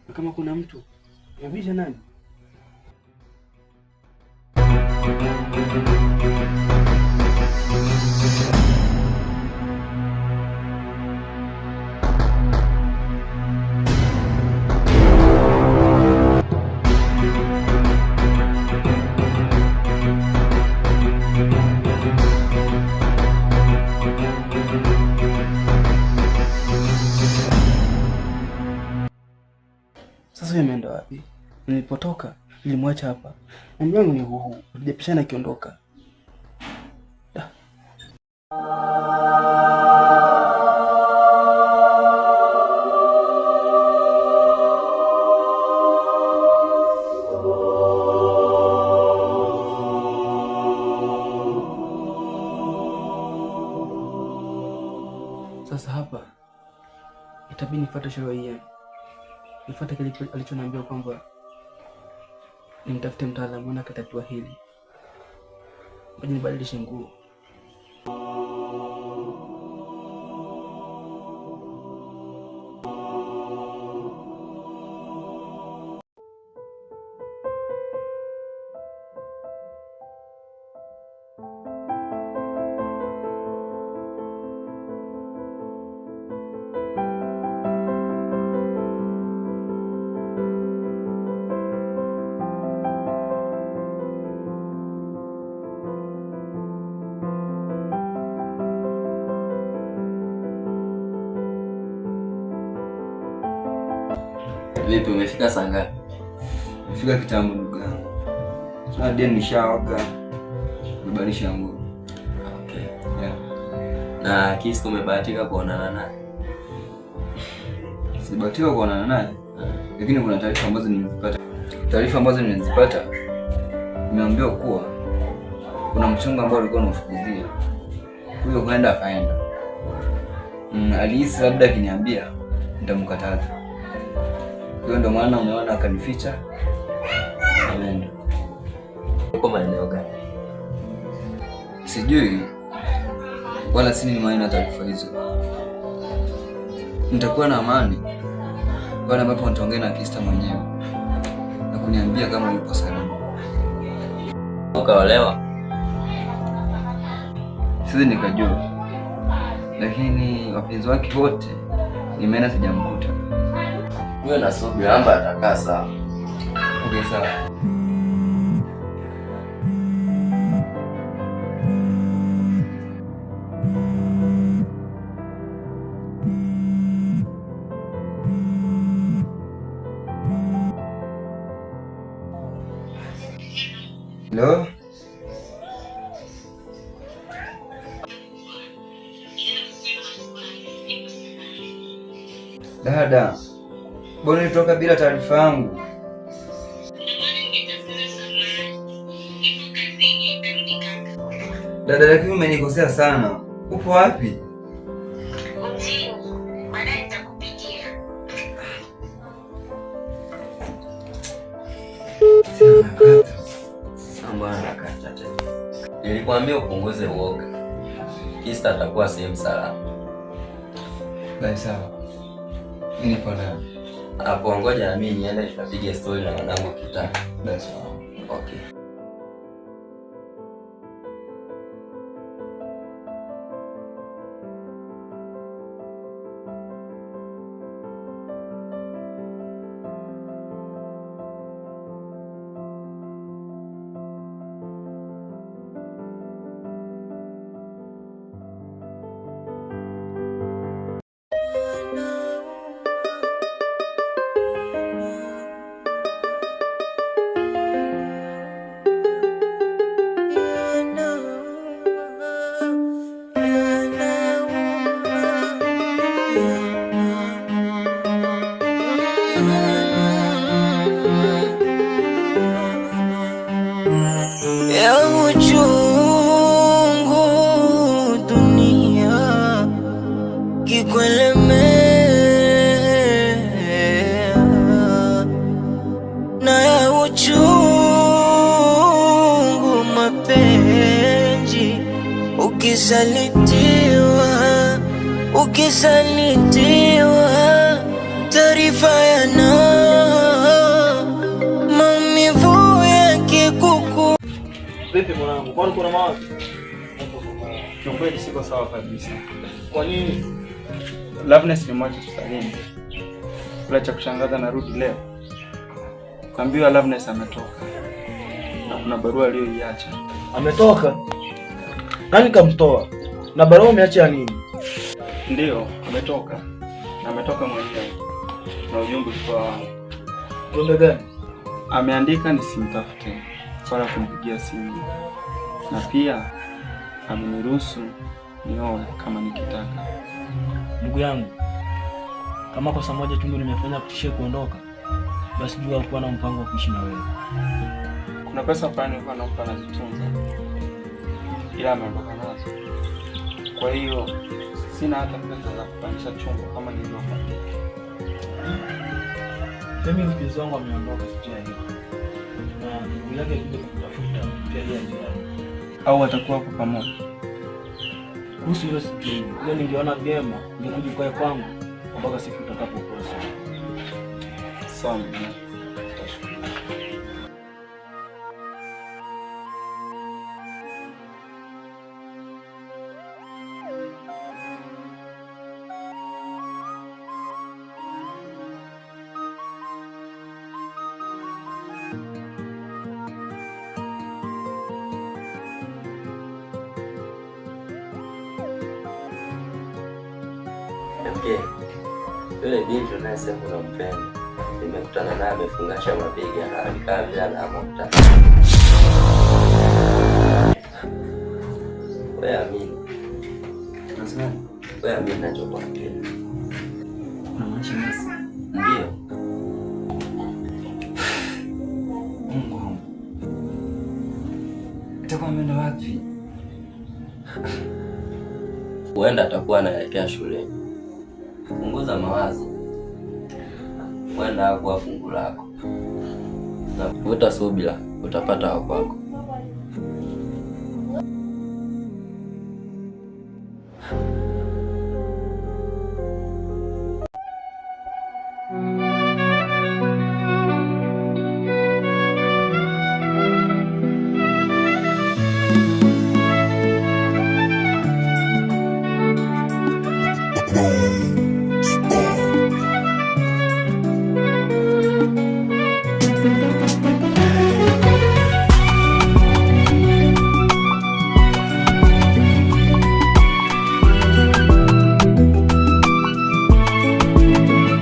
Na kama kuna mtu anabisha nani? Sasa huyo ameenda wapi? Nilipotoka nilimwacha hapa na mlango ni huu huu, hatujapishana akiondoka. Da. Sasa hapa itabidi nifuate shauri ya Ian, nifuate kile alichoniambia kwamba nimtafute mtaalamu na akatatua hili. Ngoja nibadilishe nguo. Vipi, umefika saa ngapi? Fika kitambo ndugu yangu. Sasa deni nishaoga. Nibadilisha nguo. Okay. Yeah. Na Kisto umebahatika kuonana naye? Sibahatika kuonana naye, lakini kuna taarifa ambazo nimezipata. Taarifa ambazo nimezipata, nimeambiwa kuwa kuna mchongo ambao alikuwa anamfukuzia. Huyo huenda akaenda. Alihisi labda akiniambia nitamkataza. Kwa hiyo ndio maana umeona akanificha. Ameenda. Uko maeneo gani? Sijui wala sini ni maana taarifa hizo. Nitakuwa na amani pale ambapo nitaongea na Kista mwenyewe na kuniambia kama yupo salama. Ukaolewa? Siwezi nikajua, lakini wapenzi wake wote nimeenda sijamkuta. Huyo na subira amba atakaa sawa. Okay, sawa. Hello? Dada, mbona ulitoka bila taarifa yangu? Dada, lakini umenikosea sana. Upo wapi? Mjini, baadaye nitakupigia. Sasa mbona nakata tena? Nilikwambia upunguze uoga. Kista atakuwa sehemu salama. Basi sawa. Mimi nipo ndani. Hapo ngoja na mimi niende nikapige story na mwanangu kitani. Basi sawa. Okay. Ya uchungu dunia kikuelemea, na ya uchungu mapenzi ukisalitiwa, ukisalitiwa taarifa ya nani? Vipi mwanangu? Kwani kuna mawazo? Kiukweli siko sawa kabisa. Kwa nini? Loveness ni mwacha tusalini. Kula cha kushangaza narudi leo. Kaambiwa Loveness ametoka. Na kuna barua aliyoiacha. Ametoka? Nani kamtoa? Na barua umeacha ya nini? Ndio, ametoka. Na ametoka mwenyewe. Na ujumbe ulikuwa wangu. Ujumbe gani? Ameandika nisimtafute wala kumpigia simu. Na pia ameniruhusu nioe kama nikitaka. Ndugu yangu, kama kosa moja tu ndio nimefanya kutishia kuondoka, basi jua kuwa na mpango wa kuishi na wewe. Kuna pesa fulani nilikuwa nampa nazitunza, ila ameondoka nazo. Kwa hiyo sina hata pesa za kupangisha chumba kama nilivyokuambia. Mimi mpenzi wangu ameondoka sijui alipo. Na ndugu yake akija kumtafuta pia yeye ajiaje. Au watakuwa hapo pamoja? Kuhusu hilo sijui. Ila ningeona vyema ningekuja ukae kwangu mpaka siku utakapokosa. Sawa, nitashukuru. MK, yule binti unayesema unampenda, nimekutana naye amefungasha mabega na alikaa vile anaamka. Wewe amini. Unasema? Wewe amini ninachokuambia. Unamaanisha nasi? Ndio. Mungu wangu. Atakuwa ameenda wapi? Huenda atakuwa anaelekea shuleni. Punguza mawazo. Huenda hakuwa fungu lako. Na vuta subira, utapata wa kwako.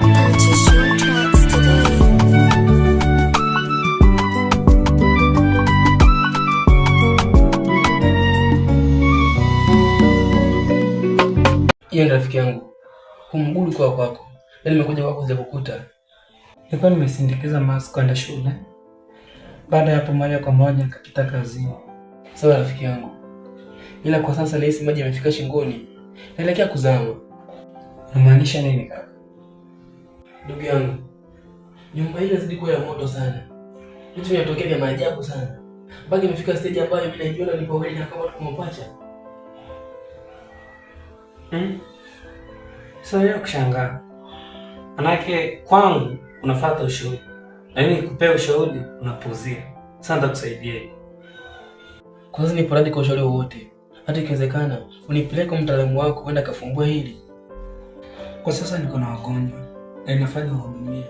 Purchase your tracks today. Hiyo ndio rafiki yangu. Humgulu kwa kwako. Na nimekuja kwako kuja kukuta. Nilikuwa nimesindikiza Mars kwenda shule. Baada ya hapo moja kwa moja nikapita kazini. Sawa rafiki yangu. Ila kwa sasa nahisi maji yamefika shingoni. Naelekea kuzama. Unamaanisha nini kaka? Ndugu yangu, nyumba hii inazidi kuwa ya moto sana. Vitu vinatokea vya maajabu sana. Mpaka imefika stage ambayo mimi najiona nipo mbele na kama tuko mapacha. Sasa hiyo kushangaa. Manake kwangu unafuata ushauri. Lakini nikupea ushauri unapuuzia. Sasa nitakusaidia. Kwa sasa nipo radhi kwa ushauri wowote. Hata ikiwezekana unipeleke kwa mtaalamu wako kwenda kafumbue hili. Kwa sasa niko na wagonjwa na inafanya wahudumie.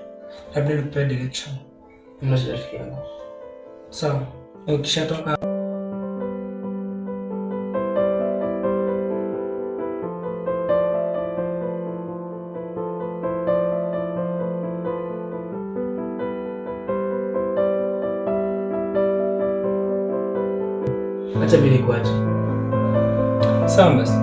Labda nikupee direction. Hamna shida rafiki yangu. Sawa. Ukishatoka Acha mimi nikuache. Sawa basi.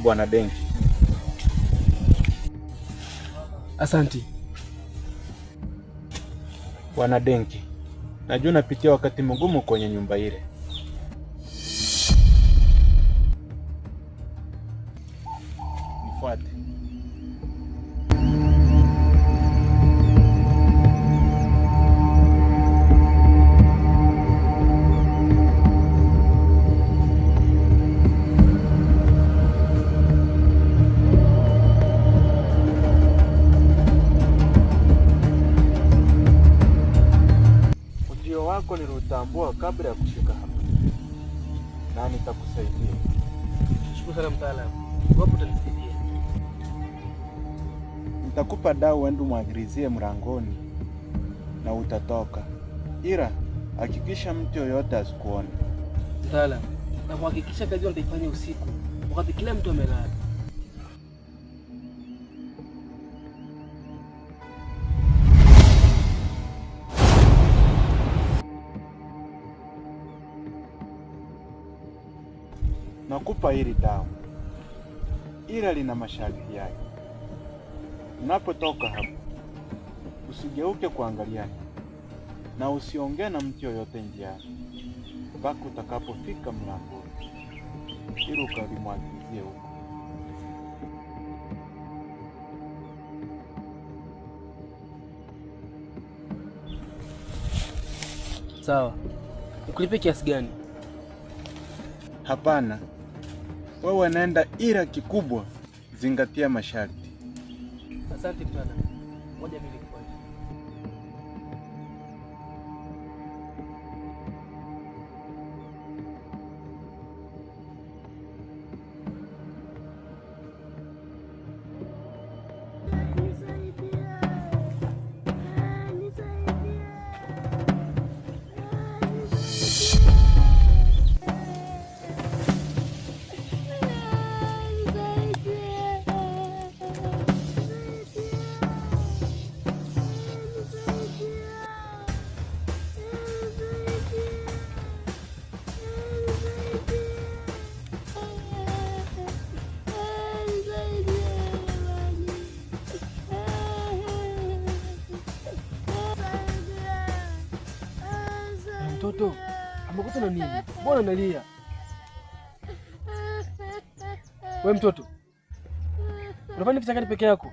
Bwana Denki. Asante. Bwana Denki, najua unapitia wakati mgumu kwenye nyumba ile. Nifuate. Ujio wako niliutambua kabla ya kufika hapa, na nitakusaidia. Shukuru sana mtaalamu. Wapo utanisaidia. Nitakupa dawa uende umwagilizie mlangoni na utatoka, ila hakikisha mtu yoyote asikuone. Mtaalamu, na kuhakikisha kazi hiyo nitaifanya usiku wakati kila mtu amelala. Nakupa hili dawa, ila lina masharti yake. Unapotoka hapo, usigeuke kuangaliana na usiongee na mtu yoyote njiani mpaka utakapofika mlangoni, ili ukalimwagizie huko. Sawa. Nikulipe kiasi gani? Hapana, wewe nenda, ila kikubwa zingatia masharti. Asante mtaalamu. Ngoja mimi nikufuate. Mtoto amekuta na nini? Mbona analia? Wewe mtoto, unafanya vitu gani peke yako?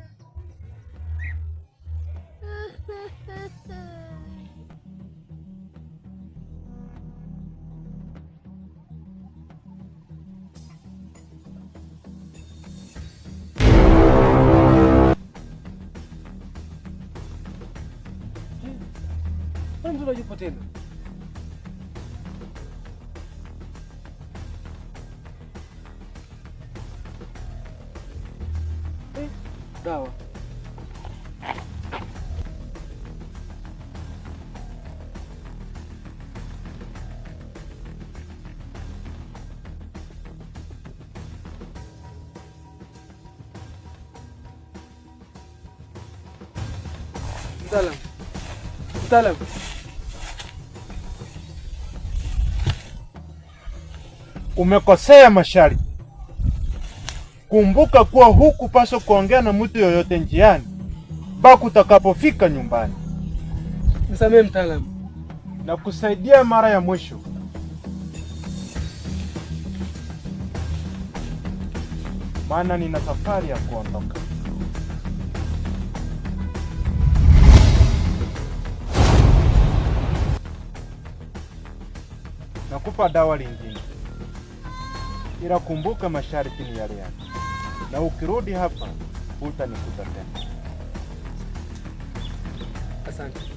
Mbona mtoto hayupo tena? Dawa. Mtaalamu. Mtaalamu. Umekosea masharti. Kumbuka kuwa hukupaswa kuongea na mtu yoyote njiani mpaka utakapofika nyumbani. Nisamehe mtaalamu. Na kusaidia mara ya mwisho. Maana nina safari ya kuondoka. Nakupa dawa lingine, ila kumbuka masharti ni yale yale, na ukirudi hapa hutanikuta tena. Asante.